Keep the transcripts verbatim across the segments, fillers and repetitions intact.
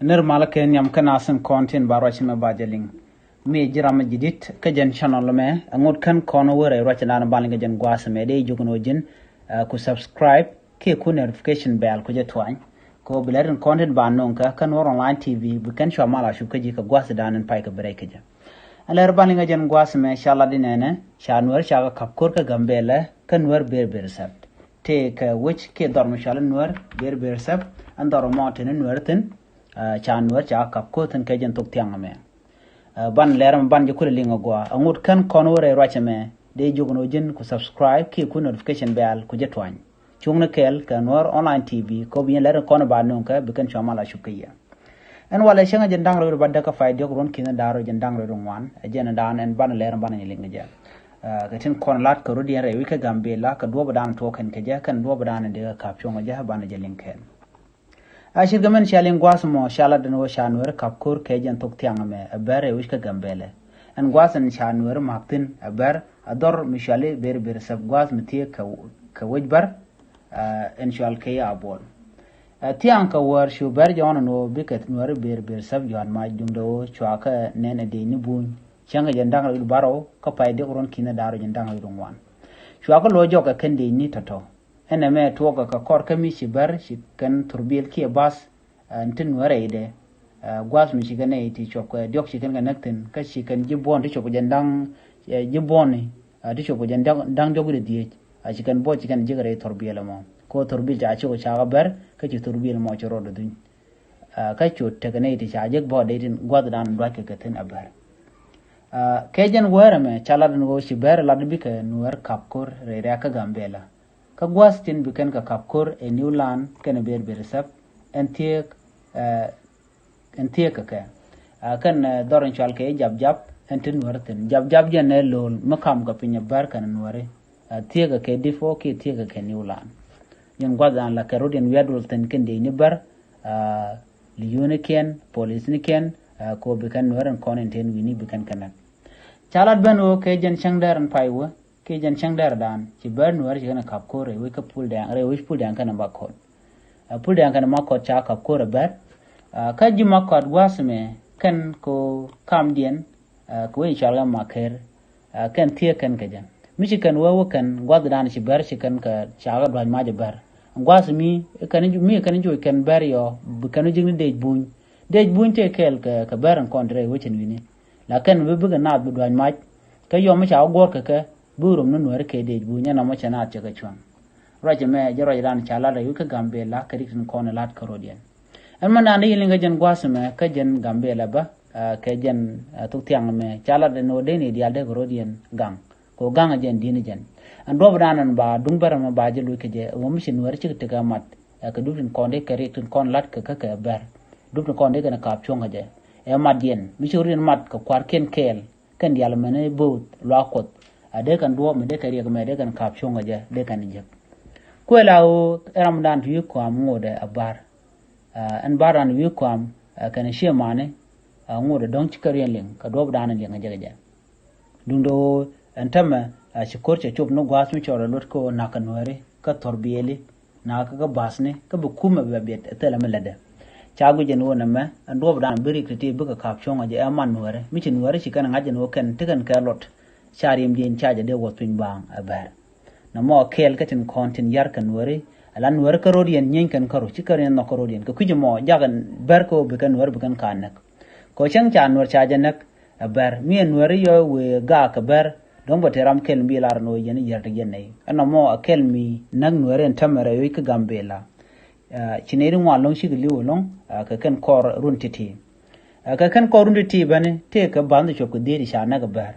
Nir malä kɛ nhiam kä nasin kɔn tin ba ruac mɛ ba jɛ liŋ. Mi ji̱ ram mi ji̱ dit kä jɛn channel mɛ, ɛŋut kän kɔn wä rɛy ruac dan ban liŋ kä jɛn gua̱a̱th mɛ, dee jiök ni wä ji̱n, eh, ku subscribe kiɛ ku notification bell ku jɛ tuany. Kɛ wä bi lɛr in kɔn tin ba noŋ kä kä Nuer Online T V, bi kɛn cua mal a cup kä ji̱ kä gua̱a̱th dan in pay kä bi rɛy kä jɛ. Ɛn lɛr ban liŋ kä jɛn gua̱a̱th mɛ, ca lat di nɛnɛ, ca Nuɛr ca kɛ kap ko̱r kä Gambɛlɛ, kä Nuɛr ber ber sɛp. Tëë kɛ wec kiɛ dhɔr mi cɔal i̱ Nuɛr ber ber sɛp, ɛn dhɔr mɔ teni Nuɛr thi̱n, ah, ca Nuɛr ca kap ko̱r thi̱n kɛ jɛn thok thiaŋ ɛmɛ. Ah, ban lɛr ɛmɛ ban jɛ kulɛ liŋ agua. Ɛŋut kän kɔn wä rɛy ruac ɛmɛ, dee jiök ni wä ji̱n ku subscribe kiɛ ku notification bell ku jɛ tuany. Cuŋni kɛɛl kɛ Nuɛr Online T V, kɛ wä bi yɛn lɛr in kɔn ba nöŋ kä bi kɛn cua mal a cup kä yɛ. Ɛn walɛ cäŋ ɛ jɛn da̱ŋ rɛw rɛw ba däk kä pay diɔk ruɔ̱n ki̱n da̱ŋ rɛw jɛn da̱ŋ rɛw rɛw ŋuan. Ɛ jɛn da̱a̱n ɛn banɛ lɛr ɛn banɛ liŋ kɛ jɛ. Ah, kɛ tin kɔn lat kɛ rɔ̱diɛn rɛy wec kä Gambɛlɛ, kɛ duɔ̱ɔ̱p da̱a̱n tuɔɔk kɛn kɛ jɛ, kɛn duɔ̱ɔ̱p da̱a̱n dee kɛ ka̱p cuɔ̱ŋ kɛ jɛ, banɛ jɛ liŋ kɛn. A ce̱tkɛ min cia liŋ gua̱a̱th mɔ, ca lat ɛn ɣöö ca Nuɛr kap ko̱r kɛ jɛn thok thiaŋ ɛmɛ ɛ Bär rɛy wec kä Gambɛlɛ. Ɛn gua̱a̱th ɛn ca Nuɛr ma̱k thi̱n ɛ Bär, a dhɔr mi cɔal i̱ ber ber sɛp, gua̱a̱th mi thiee kɛ, kɛ wec Bär, ah, ɛn cɔal kɛ i̱ Abuɔl. Ah, thiaŋ kɛ wäär cu Bär jɔɔn ɛn ɣöö bikɛ Nuɛr ber ber sɛp jɔ̱a̱n mac, duundɛ ɣöö cua kɛ nɛn ɛ dec ni buny. Cäŋ kɛ jɛn da̱ŋ rɛw wi̱cdɛ bärɔw kä pay diɔk ruɔ̱n ki̱n da̱ŋ rɛw jɛn da̱ŋ rɛw wi̱cdɛ ŋuan. Cua kɛ lo̱c jɔk kɛ kɛn dec ni tɔ̱tɔ̱. Ɛn ɛmɛ tuɔɔkɛ kɛ kɔr kä mi ci Bär ci kɛn thurbil kiɛ bath, ah, ɛn ti Nuɛr rɛydɛ. Ah, gua̱a̱th mi ci kɛn nɛy ti cuɔp kɛ diɔk ci kɛn kɛ näk thi̱n, kä ci kɛn ji̱ buɔ̱n ti cuɔp kɛ jɛn da̱ŋ, eh, ji̱ buɔ̱n ni, ah, ti cuɔp kɛ jɛn da̱ŋ, da̱ŋ diɔk wi̱cdɛ dhieec. Ah, ci kɛn buɔ̱n ci kɛn jiäk rɛy thurbil ɛmɔ. Kɛ ɣöö thurbil ca cok ca kɛ Bär, kä ci thurbil ɛmɔ ci rɔɔdɛ dhuny. Ah, kä cu tekɛ nɛy ti ca jek bä dee tin gua̱thdan duackɛ kɛ thi̱n ɛ Bär. Ah, kɛ jɛn wäär ɛmɛ ca lat ɛn ɣöö ci Bär lat bikɛ Nuɛr kap ko̱r rɛy rɛ̈k kä Gambɛlɛ. Kä gua̱th tin bi kɛn kɛ kap ko̱r ɛ Niwlan kɛnɛ ber ber sɛp, ɛn thieek, eh, ɛn thieek kɛ kɛ. Ah, kɛn, eh, dhɔr in cɔal kɛ i̱ Jap Jap, ɛn ti Nuɛr thi̱n. Jap Jap jɛn ɛ lo̱l mi kam kɛ piny ɛ Bär kɛnɛ Nuɛri. Ah, thieek kɛ kɛ Difo kiɛ thieek kɛ kɛ Niwlan. Yɛn gua̱thdan la kɛ rɔ̱diɛn wi̱i̱ a duɔl thi̱n kɛn dec ni Bär, ah, liyunikiɛn, polisnikiɛn, ah, kɛ ɣöö bi kɛn Nuɛr in kɔn in te wi̱i̱ni bi kɛn kɛ näk. Ca lat ben ɣöö kɛ jɛn cäŋ dɛr in pay wä, kɛ jɛn cäŋ dɛrdan ci Bär Nuɛr ci kɛn kap ko̱r rɛy wec kä Pul Dɛŋ, rɛy wec Pul Dɛŋ kɛnɛ Makɔt. Ah, Pul Dɛŋ kɛnɛ Makɔt ca kap ko̱r ɛ Bär. Ah, kä ji̱ Makɔt gua̱a̱th ɛmɛ kɛn kɛ ɣöö kamdiɛn, ah, kɛ wec cɔal kɛ Makɛr. Ah, kɛn thieek kɛn kɛ jɛ. Mi ci kɛn wee wä kɛn gua̱thdan ci Bär ci kɛn kɛ ca kɛ dua̱c mac ɛ Bär. Gua̱th mi kɛn, mi kɛn joc kɛn Bär yɔ, bi kɛn ji̱kni dec buny. Dec buny tëë kɛɛl kɛ, kɛ Bär in kɔn te rɛy wec ɛn wi̱ni. Lakin bi bikɛ naath bi dua̱c mac, kä yɔm mi ca wä guɔ̱r kɛ kɛ, bi rom ni Nuɛri kɛ dec buny, ɛn nɔmɔ cɛ naath cɛ kɛ cua̱ŋ. Ruac ɛmɛ jɛ ruacdan ca lat rɛy wec kä Gambɛlɛ kɛ rik tin kɔn ɛ lat kä rɔ̱diɛn. Ɛn mɛn dan dee yɛn liŋ kä jɛn gua̱a̱th ɛmɛ kä jɛn Gambɛlɛ bä, ah, kɛ jɛn, ah, thok thiaŋ ɛmɛ ca lat ɛn ɣöö dee ni diaal dee kɛ rɔ̱diɛn gaŋ. Kɛ ɣöö gaŋ ɛ jɛn di̱t ni jɛn. Ɛn duɔ̱ɔ̱pdan ɛn ba duŋ Bär ɛmɛ ba jɛ loc kɛ jɛ, ɛ ɣöö mi ci Nuɛr cik tekɛ mat, ah, kɛ dup tin kɔn dee kɛ rik tin kɔn lat kɛ kä kɛ Bär. Dup tin kɔn dee kɛn kap cuɔ̱ŋ kɛ jɛ. Ɛ matdiɛn, mi ci rɔ̱diɛn mat kɛ kua̱rkiɛn kɛɛl. Kɛn diaal mɛn i̱ bo̱o̱th luaak Kuɔth. A dee kɛn duɔ̱ɔ̱p mi dee kɛ riɛk mɛ dee kɛn kap cuɔ̱ŋ kɛ jɛ dee kɛn jek. Kuɛ la ɣöö ɛ ramdan ti wi̱i̱ kua̱a̱m ŋotdɛ a Bär. Ah, ɛn Bärdan wi̱i̱ kua̱a̱m, ah, kɛn ciɛ mani, ah, ŋotdɛ dɔ̱ŋ ci kɛ riɛn liŋ kɛ duɔ̱ɔ̱pdan liŋ kɛ jɛ kɛ jɛ. Duundɛ ɣöö ɛn täämɛ, ah, ci ko̱r cɛ cop ni gua̱a̱th mi cɔɔl ɛ luɔt kä ɣöö na̱k kɛ Nuɛri kä thurbiɛli. Nakä kä bathni kä bi kumɛ bɛ biɛt ɛ thilɛ mi lätdɛ. Ca guic ɛn ɣöö nɛmɛ ɛn duɔ̱ɔ̱pdan bi rik ti̱ti̱ bikɛ kap cuɔ̱ŋ ɛ jɛ ɛ man Nuɛri. Mi ci Nuɛri ci kɛn ŋa̱c ɛn ɣöö kɛn ti kɛn kɛ luɔt. Ca riɛmdiɛn ca jɛ dee wuɔth piny baaŋ ɛ Bär. Nɔmɔ kɛɛl kä tin kɔn tin yar kɛ Nuɛri. Ala Nuɛri kä rɔ̱diɛn nyieeny kɛn käru, ci kɛn riɛn nhɔk kä rɔ̱diɛn. Kɛ kui̱c ɛmɔ jakɛ Bär kä ɣöö bi kɛn Nuɛri bi kɛn ka näk. Kɛ ɣöö cäŋ ca Nuɛr ca jɛ näk, ɛ Bär. Mi ɛ Nuɛri yɔ wëë gaak kɛ Bär, dɔ̱ŋ bɛ te ram kɛl mi bi lar ɛn ɣöö yɛn i̱ yɛr ti yɛn nɛy. Ɛn nɔmɔ ɛ kɛl mi näk Nuɛri ɛn täämɛ rɛy wec kä Gambɛlɛ. Ah, ci nɛy ti ŋuan ɛlɔ̱ŋ cikɛ li̱w ɛlɔ̱ŋ, ah, kɛ kɛn kɔr run ti̱ti̱. Ah, kɛ kɛn kɔr run ti̱ti̱ bäni, tëëkɛ ba̱ny ti cuɔp kɛ dhieec ca näk ɛ Bär.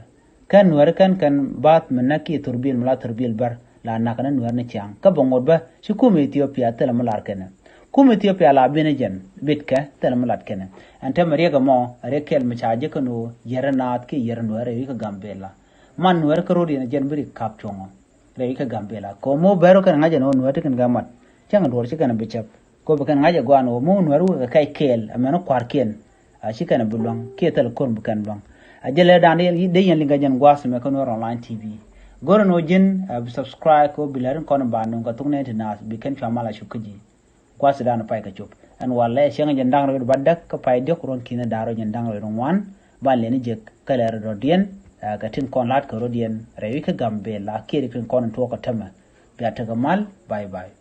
Kɛn Nuɛri kɛn kɛn bath mi näk kiɛ thurbil mi la thurbil Bär la nakä ni Nuɛri ni ciaŋ. Kä bɛ ŋot bä ci kumɛ Ithiopia thilɛ mi lar kɛnɛ. Kumɛ Ithiopia la bi ni jɛn bitkɛ thilɛ mi lat kɛnɛ. Ɛn täämɛ riɛk ɛmɔ ɛ riɛk kɛl mi ca jek kɛn ɣöö yɛr naath kiɛ yɛr Nuɛri rɛy wec kä Gambɛlɛ. Man Nuɛri kä rɔ̱diɛn ɛ jɛn bi rik kap cuɔ̱ŋɔ rɛy wec kä Gambɛlɛ. Kɛ ɣöö mi wä Bär wä kɛn ŋa̱c ɛn ɣöö Nuɛri ti kɛn kɛ mat, cäŋ duɔ̱ɔ̱r ci kɛn bi cäp. Kɛ ɣöö bi kɛn ŋa̱c ɛ gɔaa ɛn ɣöö mi wä Nuɛri wä kɛ kɛc kɛɛl, ɛ mɛn wä kua̱rkiɛn, a ci kɛn bi luäŋ kiɛ thil ko̱r bi kɛn luäŋ. A jɛ lɛ dan dee yɛn liŋ kɛ jɛn gua̱a̱th mɛ kä Nuɛr Online T V. Go̱rɛ ni ɣöö ji̱n, ah, bi subscribe kɛ ɣöö bi lɛr in kɔn ba nuŋ kɛ thok nɛy ti naath bi kɛn cua mal a cop kä ji̱. Gua̱a̱th dan pay kɛ cop. Ɛn walɛ cäŋ jɛn da̱ŋ rɛw ba däk kä pay diɔ̱k ruɔ̱n ki̱n da̱ŋ rɛw jɛn da̱ŋ rɛw ruɔ̱n ŋuan. Ban lɛni jek kälɛ rɛw dɔ̱diɛn kɛ tin kɔn la̱t kɛ rɔ̱diɛn rɛw i̱ kä Gambɛla kiɛ tin kɔn in tuɔɔk kä tämɛ. Bia tekɛ mal. Bye bye.